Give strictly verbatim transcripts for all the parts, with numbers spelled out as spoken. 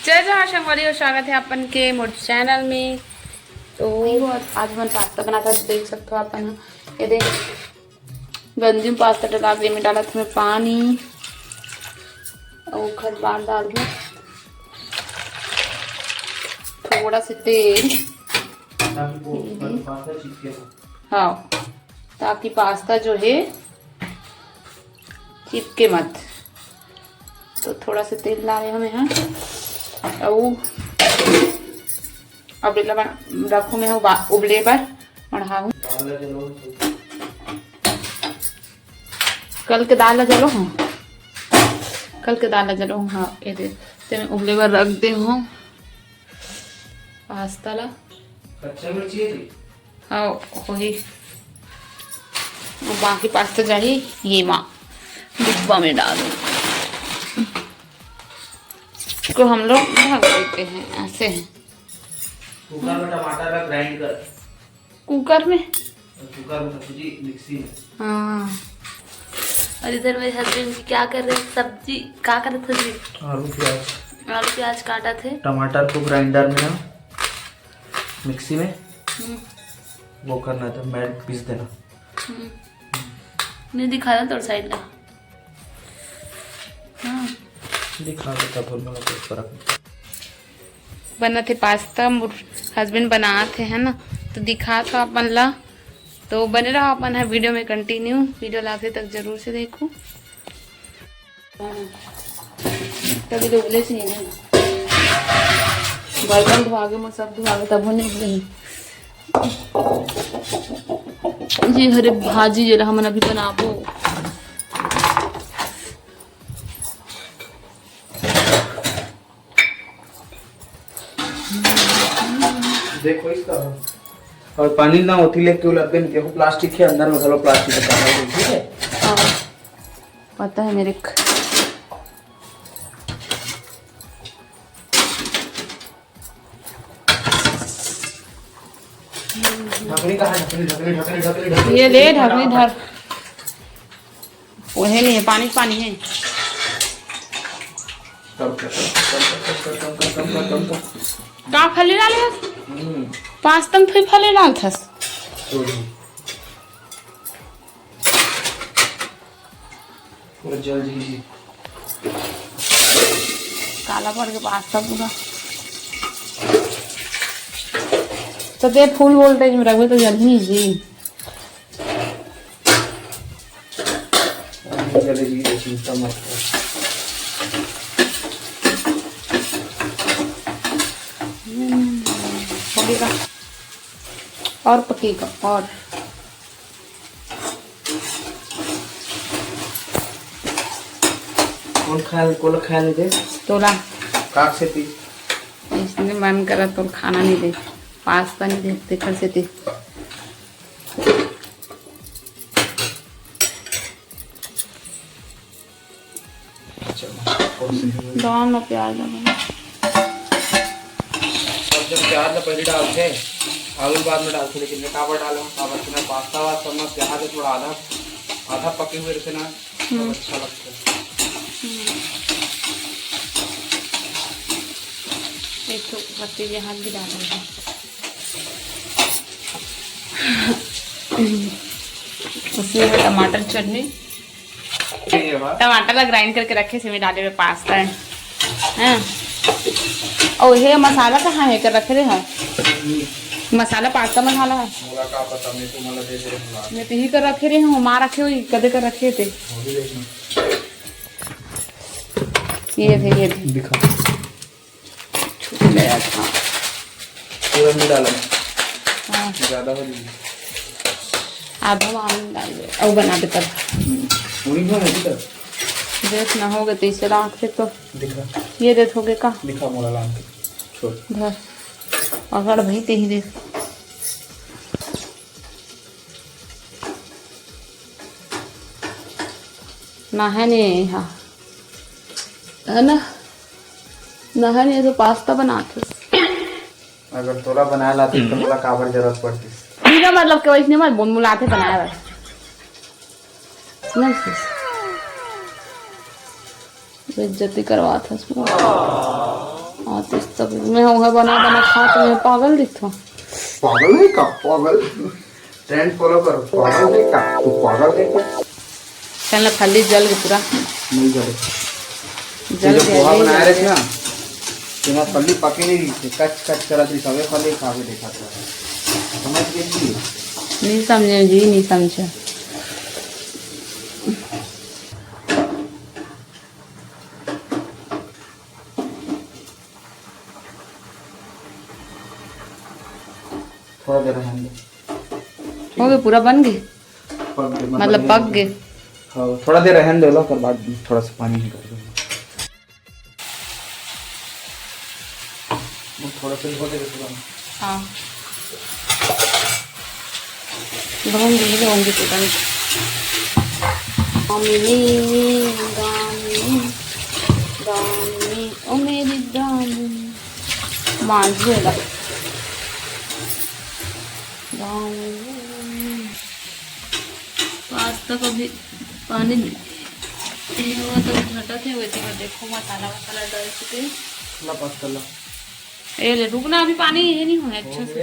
जय जोहार संगवारी, और स्वागत है अपन के मोर चैनल में। तो आज मन पास्ता बनाता, देख सकते हो अपन, ये देख, गंजी में पास्ता डाला, ये में डाला था मैं पानी, और ओखर बाद डाल दूँ थोड़ा से तेल। ताकि वो हम्म। पास्ता चिपके ना। हाँ, ताकि पास्ता जो है चिपके मत। तो थोड़ा से तेल डाले हमें, हाँ। अउ अब एला बन-, रखूँ मैं उबा-, उबले बर मढ़ाहूँ। कल के दाल ला जलो हूँ, कल के दाल ला जलो हूँ। हाँ, ये दे, ते मैं उबले बर रख दे हूँ पास्ता ला। कच्चा मिर्ची है जी? हाँ, वही। वो बाकी पास्ता जाही ये माँ डिब्बा में डाल दो। इसको हम लोग ढक देते हैं ऐसे। कुकर में टमाटर ला ग्राइंड कर। कुकर में? कुकर में सब्जी, मिक्सी में। हाँ। और इधर मेरे हस्बैंड जी क्या कर रहे हैं? सब्जी का कर रहे थे जी? आलू प्याज। आलू प्याज काटा थे। टमाटर को ग्राइंडर में ना, मिक्सी में हम्म। वो करना था, मैड पीस देना। हम्म। नहीं दिखा रहा तोर साइड ला। हाँ। दिखा दे तब बोल, मतलब कोई फर्क नहीं। बनत हे पास्ता, मोर हस्बैंड बनात हे, है ना, तो दिखात हो अपन ला। तो बने रहो अपन ह वीडियो में कंटिन्यू, वीडियो ला आखिर तक जरूर से देखो। तभी तो उबले से नहीं है। बर्तन धोआगे, मोर सब धोआगे, तब होने उबले ही। जी हरे भाजी जेला हमन अभी बनाबो। देखो इसका। और पानी ना होती ले क्यों लगते नहीं, देखो प्लास्टिक के अंदर में घलो प्लास्टिक का कवर है, ठीक है? हाँ, पता है मेरे क- ढकनी कहाँ है? ढकनी, ढकनी, ढकनी, ढकनी, ढकनी। ये ले, ढकनी धर। ओहे नहीं है, पानी पानी है। कम कर, कम कर, कम कर, कम कर, कम कर, कम कर। का फले डाले हस? हम्म। पास्ता में फिर फले डालथस? तो पूरा जल जी जी। काला पड़ के पास्ता पूरा। तो ते फुल वोल्टेज में रखबे तो जल्दी जी। अभी जलेगी, चिंता मत कर। हम्म, पकेगा और पकेगा और। कौन खाए, कौन खाए नहीं दे? तोला। काक से पी। इसने मन करा तो खाना नहीं दे, पास्ता नहीं दे, देखर से दे। चलो, और से दाल में प्याज लगा। अब जब प्याज ला पहले डालथे, आलू बाद में डालथे, लेकिन मैं काबर डालूं, काबर कि ना पास्ता वास्ता में प्याज थोड़ा आधा, आधा पके हुए रहते ना, तब हम्म। अच्छा लगता है। हम्म। एक तो पत्ती के हाथ भी डाल रहे हैं। उसमें वो टमाटर चटनी, ये बा। टमाटर ला ग्राइंड करके रखे से में डाले हुए पास्ता है। हाँ। और ये मसाला कहाँ है कर रखे रहे हैं? हम्म। मसाला, पास्ता मसाला है। मोला का पता, मैं तो मला दे दे रहा हूँ। मैं तो ही कर रखे रहे हूँ, माँ रखे हुई, कदे कर रखे थे। वो भी देखना। ये थे, ये थे। दिखा। छूट गया था। पूरा नहीं डाला। हाँ। ज्यादा हो जाएगी। आधा पानी डाल दे, और बना दे तब। हम्म, पूरी हो गई तब। देख ना हो गए तो इसे लाख से तो। दिखा। ये देख हो गए का? दिखा मोला लान के। छोड़। धर। पकड़ भाई, ते ही देख। ना है नहीं, हाँ। है ना? ना है नहीं, तो पास्ता बनाते। अगर तोला बनाए लाते, तो तोला काबर जरूरत पड़ती? ठीक है, मतलब कि वैसे नहीं, मैं बुनबुलाते बनाए बस। समझ गए? बेइज्जती करवात हस मोर। तब मैं हूँ बना बना खा तो मैं पागल दिखता हूँ। पागल है का? पागल। ट्रेंड फॉलो कर। पागल है का? तू पागल है का? चल ना, फल्ली जल के पूरा। नहीं जले। जल ये जो के पोहा अभी बनाए रहे थे ना, तेमा फल्ली पके नहीं रही थी, कच कच करा थी, सबे फल्ली खा के देखा था। समझ गए जी? नहीं समझे जी, नहीं समझे। थोड़ा देर रहने दो। हो गए, पूरा बन गए? पक गए, मतलब, मतलब पक गए। हाँ, थोड़ा देर रहने दो, ओकर बाद थोड़ा सा पानी निकाल दो। थोड़ा सा धो दे। हाँ। गामिनी, गामिनी, गामिनी, ओ मेरी गामिनी। मांझ लेला। गामिनी। पास्ता को भी पानी, ये वो तो घटत है, वैसे कर देखो, मसाला वसाला डाल चुके। ला पास्ता ला। ए ले, रुक ना, अभी पानी ये नहीं हुआ है अच्छा से।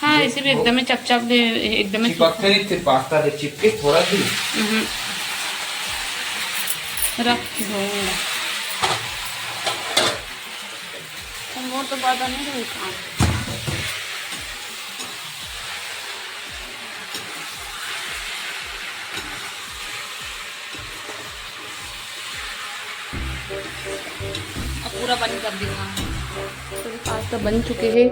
हाँ, इसे भी एकदम ही चपचप दे, एकदम ही चिपकते नहीं थे, पास्ता दे चिपके थोड़ा भी। हम्म। रख दो। मोर तो पता नहीं रही कहाँ। अब पूरा बंद कर देना। तो पास्ता बन चुके हैं।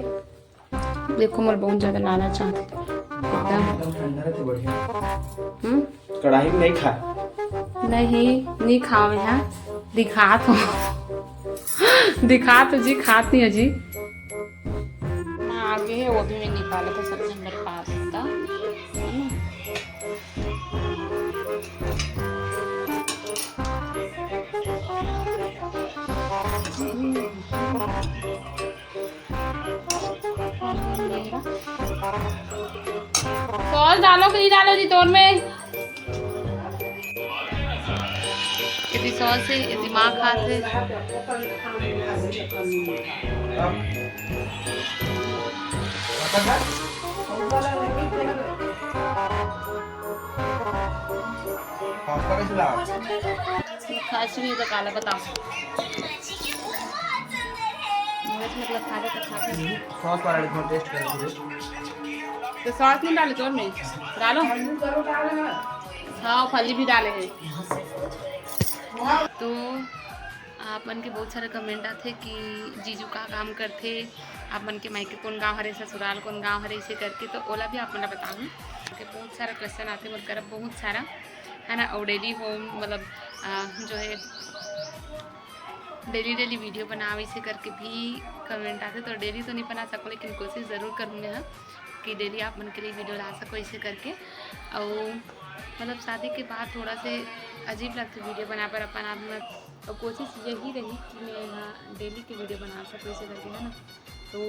देखो, मोर बहुत ज्यादा लालच आथे एकदम। एकदम ठंडा रहते, बढ़िया। हम्म? कढ़ाई में नहीं खा। नहीं, नहीं खावे हैं, दिखात हो। दिखात हो जी, खात नहीं हो जी। ना, आगे है, वो भी मैं निकाला था, सब नंबर पास्ता। सॉस डालो कि नहीं डालो जी तोर में? यदि सॉस है, यदि माँ खात है। खास नहीं तो काला बताओ। नॉनवेज मतलब खा ले तो खा ले। सॉस वाला थोड़ा टेस्ट कर लीजिए। तो सॉस नहीं डाले तो और नहीं डालो। हाँ, फली भी डाले हैं। तो आप मन के बहुत सारा कमेंट आथे कि जीजू का काम करथे, आप मन के मायके कौन गांव हरे, ससुराल कौन गांव हरे, इसे करके तो ओला भी आप मन ला बताहूँ कि बहुत सारा क्वेश्चन आथे मोर करा, बहुत सारा, है ना। और डेली होम मतलब अ, जो है डेली डेली वीडियो बनाओ इसे करके भी कमेंट आथे, तो डेली तो नहीं बना सकूँ, लेकिन कोशिश ज़रूर करूँगी हाँ कि डेली आप मन के लिए वीडियो ला सको इसे करके। और मतलब शादी के बाद थोड़ा से अजीब लगथे वीडियो बना पर अपन आप मन, और कोशिश यही रही कि मैं यहाँ डेली की वीडियो बना सकूँ इसे करके, है ना। तो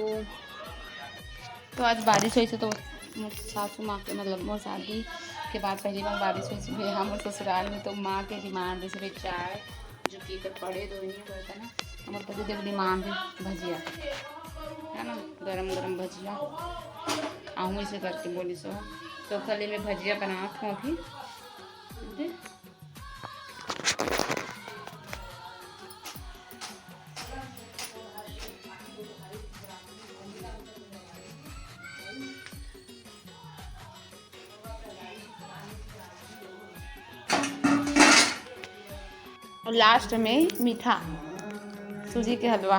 तो आज बारिश होइस हे तो मोर सासू माँ के, मतलब मोर शादी के बाद पहली बार बारिश होइस हे। हम ससुराल में तो माँ के डिमांड जैसे भी चाय जो पी कर पड़े दो ही नहीं करता ना। हमारे पति देव डिमांड है भजिया, है ना, गरम गरम भजिया। आहूँ इसे करके बोली सो, तो खाली मैं भजिया बनात हूँ अभी। और लास्ट में मीठा सूजी के हलवा।